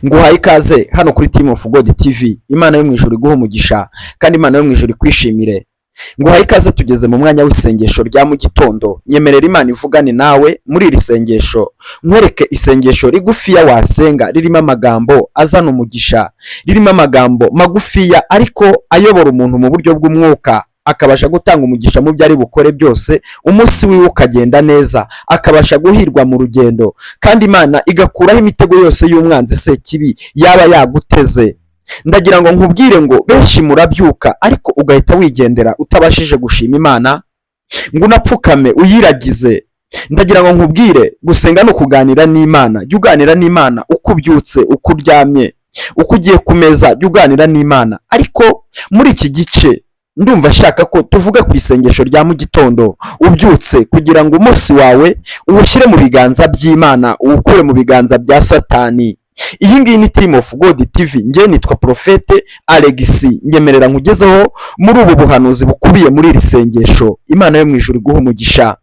Nguhaye ikaze hano kuri Team of God TV. Imana yo mu ijuru iguhe umugisha, kandi Imana yo mu ijuru ikwishimire. Nguhaye ikaze, tugeze mu mwanya w'isengesho rya mu gitondo. Nyemerera Imana ivugane nawe muri iri sengesho, nkwereke isengesho rigufiya wasenga ririmo amagambo azana umugisha, ririmo amagambo magufiya ariko ayobora umuntu mu buryo bw'umwuka, akabasha gutanga umugisha mu byo ari bukore byose, umunsi wiwe ukagenda neza, akabasha guhirwa mu rugendo, kandi Imana igakuraho imitego yose y'umwanzi Sekibi yaba yaguteze. Ndagira ngo nkubwire ngo benshi murabyuka ariko ugahita wigendera utabashije gushima Imana, ngo unapfukame uyiragize. Ndagira ngo nkubwire, gusenga ni ukuganira n'Imana. Jya uganira n'Imana uko ubyutse, uko uryamye, uko ugiye ku meza, jya uganira n'Imana. Ariko muri iki gice ndumva ashaka ko tuvuga ku isengesho rya mu gitondo ubyutse, kugira ngo umunsi wawe uwushyire mu biganza by'Imana, uwukure mu biganza bya Satani. Iyi ngiyi ni Team of God TV, njye nitwa Prophète Alex. Nyemerera nkugezeho muri ubu buhanuzi bukubiye muri iri sengesho. Imana yo mu ijuru iguhe umugisha.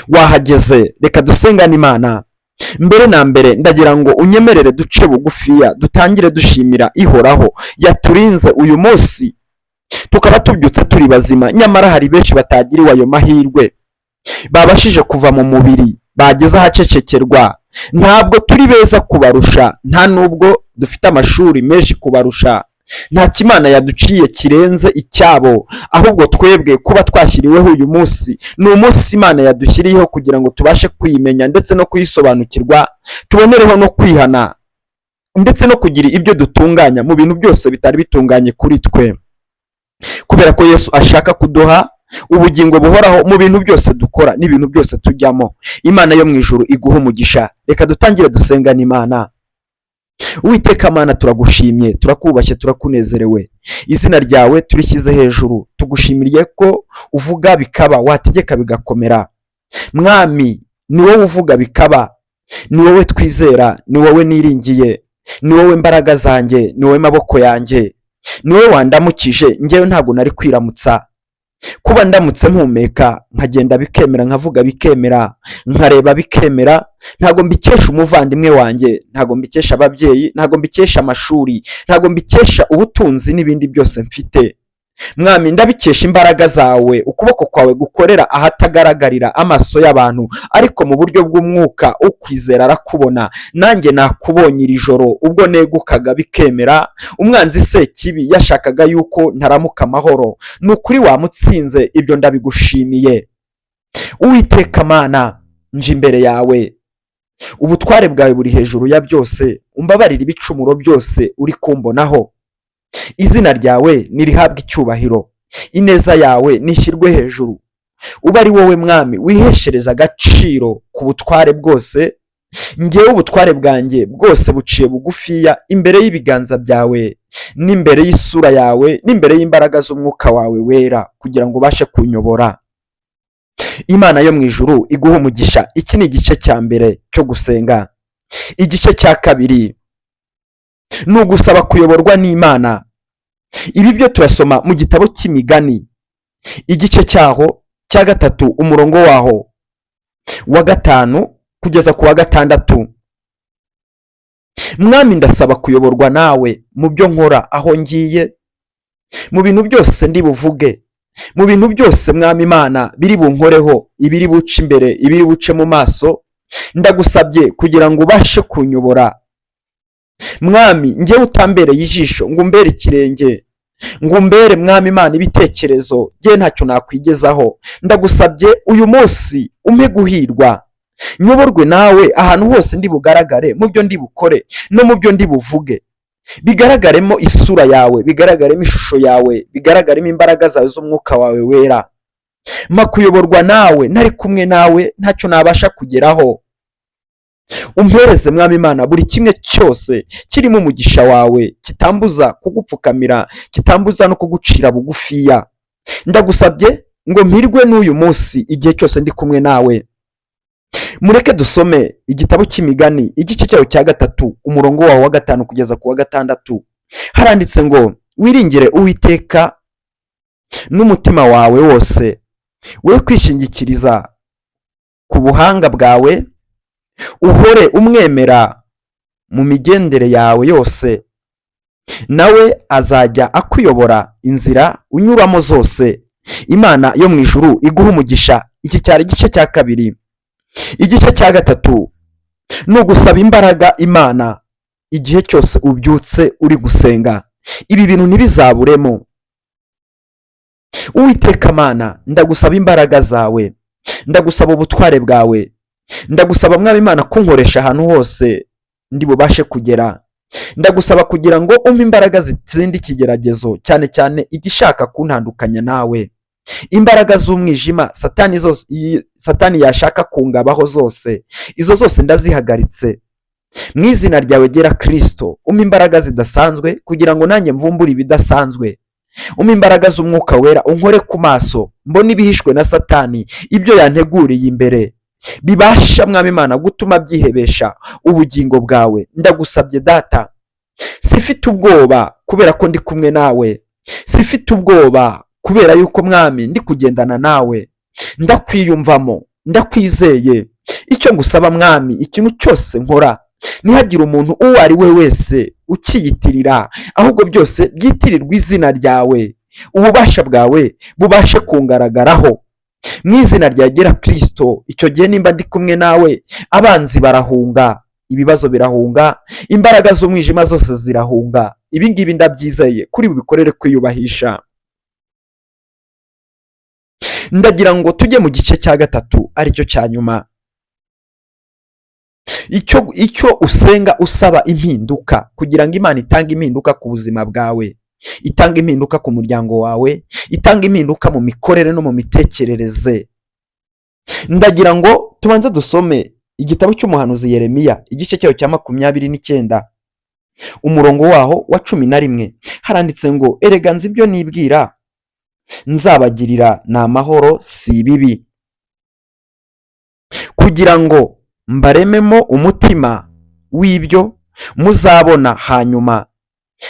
Wahageze, reka dusengane Imana. Mbere na mbere ndagira ngo unyemerere duce bugufiya, dutangire dushimira Ihoraho yaturinze uyu munsi tukaba tubyutse turi bazima. Nyamara hari benshi batagiriwe ayo mahirwe, babashije kuva mu mubiri, bageze ahacecekerwa. Ntabwo turi beza kubarusha, nta nubwo dufite amashuri menshi kubarusha, nta kimana yaduciye kirenze icyabo. Ahubwo twebwe kuba twashyiriweho uyu munsi, ni umunsi Imana yadushyiriyeho kugira ngo tubashe kuyimenya ndetse no kuyisobanukirwa, tubonereho no kwihana ndetse no kugira ibyo dutunganya mu bintu byose bitari bitunganye kuri twe, kubera ko Yesu ashaka kuduha ubugingo buhoraho mu bintu byose dukora n'ibintu byose tujyamo. Imana yo mu ijuru iguha umugisha. Reka dutangire dusengane Imana. Uwiteka Mana, turagushimye, turakubashye, turakunezerewe. Izina ryawe turishyize hejuru. Tugushimiriye ko uvuga bikaba, wategeka bigakomera. Mwami, ni wowe uvuga bikaba, ni wowe twizera, ni wowe niringiye, ni wowe mbaraga zanjye, ni wowe maboko yanjye, ni wowe wandamukije. Ngewe ntabwo nari kwiramutsa. Kuba ndamutse mpumeka, nkagenda bikemera, nkavuga bikemera, nkareba bikemera, ntabwo mbikesha umuvandimwe wanjye, ntabwo mbikesha ababyeyi, ntabwo mbikesha amashuri, ntabwo mbikesha ubutunzi n'ibindi byose mfite. Mwami, ndabikesha imbaraga zawe, ukuboko kwawe gukorera ahatagaragarira amaso y'abantu, ariko mu buryo bw'umwuka ukwizera arakubona. Nanjye nakubonye iri joro ubwo negukaga bikemera. Umwanzi Sekibi yashakaga yuko ntaramuka amahoro, ni ukuri wamutsinze, ibyo ndabigushimiye. Uwiteka Mana, nje imbere yawe, ubutware bwawe buri hejuru ya byose. Umbabarire ibicumuro byose uri kumbonaho. Izina ryawe nirihabwe icyubahiro, ineza yawe nishyirwe hejuru. Uba ari wowe Mwami wiheshereza agaciro ku butware bwose. Ngewe ubutware bwanjye bwose buciye bugufiya imbere y'ibiganza byawe, n'imbere y'isura yawe, n'imbere y'imbaraga z'umwuka wawe wera, kugira ngo ubashe kunyobora. Imana yo mu ijuru iguhe umugisha. Iki ni igice cya mbere cyo gusenga. Igice cya kabiri ni ugusaba kuyoborwa n'Imana. Ibi byo turasoma mu gitabo cy'Imigani, igice cyaho cya 3, umurongo waho wa 5 kugeza ku wa 6. Mwami, ndasaba kuyoborwa nawe mu byo nkora, aho ngiye, mu bintu byose ndi buvuge, mu bintu byose, Mwami Imana, biri bunkoreho, ibiri buce imbere, ibiri buce mu maso. Ndagusabye kugira ngo ubashe kunyobora. Mwami, njyewe utambereye ijisho, ngo umbere ikirenge, ngo umbere, Mwami Imana, ibitekerezo, njyewe ntacyo nakwigezaho. Ndagusabye uyu munsi umpe guhirwa, nyoborwe nawe ahantu hose ndi bugaragare, mu byo ndi bukore no mu byo ndi buvuge, bigaragaremo isura yawe, bigaragaremo ishusho yawe, bigaragaremo imbaraga zawe z'umwuka wawe wera. Mpa kuyoborwa nawe. Ntari kumwe nawe ntacyo nabasha kugeraho. Umpereze, Mwami Imana, buri kimwe cyose kirimo umugisha wawe, kitambuza kugupfukamira, kitambuza no kugucira bugufiya. Ndagusabye ngo mpirwe n'uyu munsi igihe cyose ndi kumwe nawe. Mureke dusome igitabo cy'Imigani, igice cyayo cya 3, umurongo wawo wa 5 kugeza ku wa 6. Haranditse ngo: "Wiringire Uwiteka n'umutima wawe wose, we kwishingikiriza ku buhanga bwawe, uhore umwemera." mu migendere yawe yose, nawe azajya akuyobora inzira unyuramo zose. Imana yo mu ijuru iguha umugisha. Iki cyari igice cya kabiri. Igice cya gatatu ni ugusaba imbaraga Imana igihe cyose ubyutse uri gusenga. Ibi bintu ntibizaburemo. Uwiteka Mana, ndagusaba imbaraga zawe, ndagusaba ubutware bwawe, ndagusaba Mwami Imana kunkoresha ahantu hose ndi bubashe kugera. Ndagusaba kugira ngo umpe imbaraga zitsinda ikigeragezo, cyane cyane igishaka kuntandukanya nawe, imbaraga z'umwijima Satani zose, Satani yashaka kungabaho zose, izo zose ndazihagaritse mu izina ryawe gera Kirisito. Umpe imbaraga zidasanzwe kugira ngo nanjye mvumbure ibidasanzwe. Umpe imbaraga z'umwuka wera, unkore ku maso mbone ibihishwe na Satani, ibyo yanteguriye imbere bibasha, Mwami Imana, gutuma byihebesha ubugingo bwawe. Ndagusabye Data, sifite ubwoba kubera ko ndi kumwe nawe, sifite ubwoba kubera yuko, Mwami, ndi kugendana nawe. Ndakwiyumvamo, ndakwizeye. Icyo ngusaba, Mwami, ikintu cyose nkora ntihagire umuntu uwo ari we wese ukiyitirira, ahubwo byose byitirirwa izina ryawe, ububasha bwawe bubashe kungaragaraho mu izina rya gera Kirisito. Icyo gihe nimba ndi kumwe nawe, abanzi barahunga, ibibazo birahunga, imbaraga z'umwijima zose zirahunga. Ibi ngibi ndabyizeye kuri bubikorere kwiyubahisha. Ndagira ngo tujye mu gice cya gatatu, aricyo cya nyuma, icyo usenga usaba impinduka, kugira ngo Imana itange impinduka ku buzima bwawe, itange impinduka ku muryango wawe, itange impinduka mu mikorere no mu mitekerereze. Ndagira ngo tubanze dusome igitabo cy'umuhanuzi Yeremiya, igice cyayo cya 29, umurongo waho wa 11. Haranditse ngo: "Erega nzi ibyo nibwira nzabagirira, ni amahoro si ibibi, kugira ngo mbarememo umutima w'ibyo muzabona hanyuma,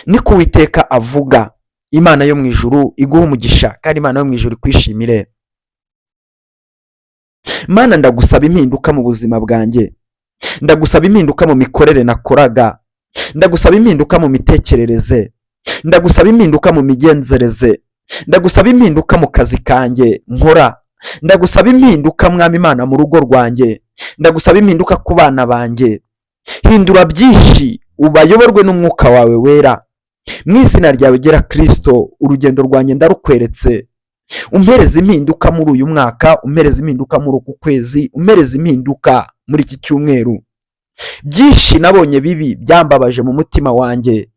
niko Uwiteka avuga." Imana yo mu ijuru iguha umugisha, kandi Imana yo mu ijuru ikwishimire. Mana, ndagusaba impinduka mu buzima bwanjye, ndagusaba impinduka mu mikorere nakoraga, ndagusaba impinduka mu mitekerereze, ndagusaba impinduka mu migenzereze, ndagusaba impinduka mu kazi kanjye nkora, ndagusaba impinduka, Mwami Imana, mu rugo rwanjye, ndagusaba impinduka ku bana banjye. Hindura byinshi, ubayoborwe n'umwuka wawe wera mu izina ryawe gera Kirisito. Urugendo rwanjye ndarukweretse. Umpereza impinduka muri uyu mwaka, umpereza impinduka muri uku kwezi, umpereza impinduka muri iki cyumweru. Byinshi nabonye bibi byambabaje mu mutima wanjye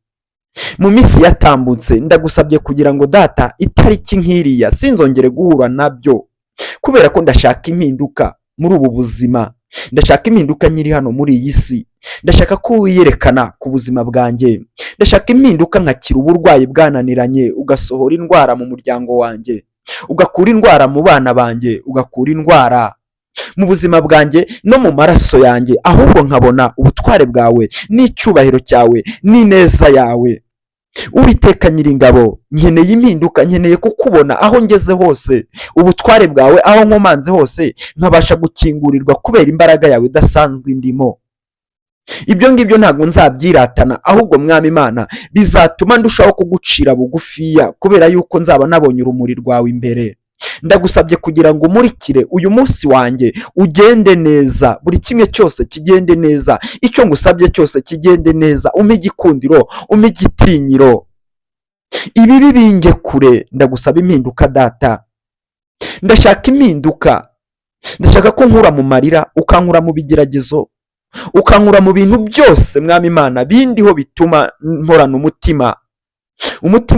mu minsi yatambutse. Ndagusabye kugira ngo, Data, itariki nk'iriya sinzongere guhura nabyo, kubera ko ndashaka impinduka muri ubu buzima, ndashaka impinduka nkiri hano muri iyi si, ndashaka ko wiyerekana ku buzima bwanjye, ndashaka impinduka nkakira uburwayi bwananiranye, ugasohora indwara mu muryango wanjye, ugakura indwara mu bana banjye, ugakura indwara mu buzima bwanjye no mu maraso yanjye, ahubwo nkabona ubutware bwawe n'icyubahiro cyawe n'ineza yawe. Uwiteka Nyiringabo, nkeneye impinduka, nkeneye kukubona aho ngeze hose, ubutware bwawe aho nkomanze hose nkabasha gukingurirwa kubera imbaraga yawe idasanzwe indimo. Ibyo ngibyo ntabwo nzabyiratana, ahubwo, Mwami Imana, bizatuma ndushaho kugucira bugufiya, kubera yuko nzaba nabonye urumuri rwawe imbere. Ndagusabye kugira ngo umurikire uyu munsi wanjye, ugende neza, buri kimwe cyose kigende neza, icyo ngusabye cyose kigende neza. Umpe igikundiro, umpe igitinyiro, ibibi binge kure. Ndagusaba impinduka, Data, ndashaka impinduka, ndashaka ko nkura mu marira, ukankura mu bigeragezo, ukankura mu bintu byose, Mwami Imana, bindiho bituma mporana umutima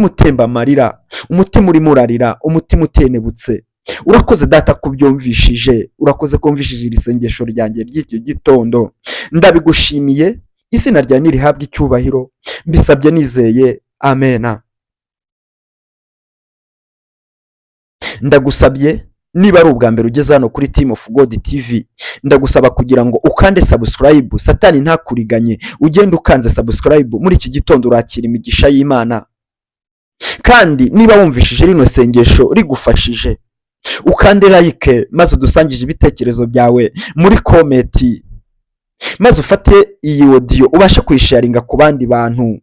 utemba amarira, umutima urimo urarira, umutima utenebutse. Urakoze, Data, kubyumvishije, urakoze kumvishije iri sengesho ryanjye ry'iki gitondo. Ndabigushimiye, izina ryawe nirihabwe icyubahiro. Mbisabye nizeye, amena. Ndagusabye, niba ari ubwa mbere ugeze hano kuri Team of God TV, ndagusaba kugira ngo ukande subscribe, Satani ntakuriganye, ugende ukanze subscribe. Muri iki gitondo urakira imigisha y'Imana. Kandi niba wumvishije rino sengesho rigufashije, ukande like, maze udusangije ibitekerezo byawe muri comment. Maze ufate iyi audio ubashe kuyisharinga ku bandi bantu.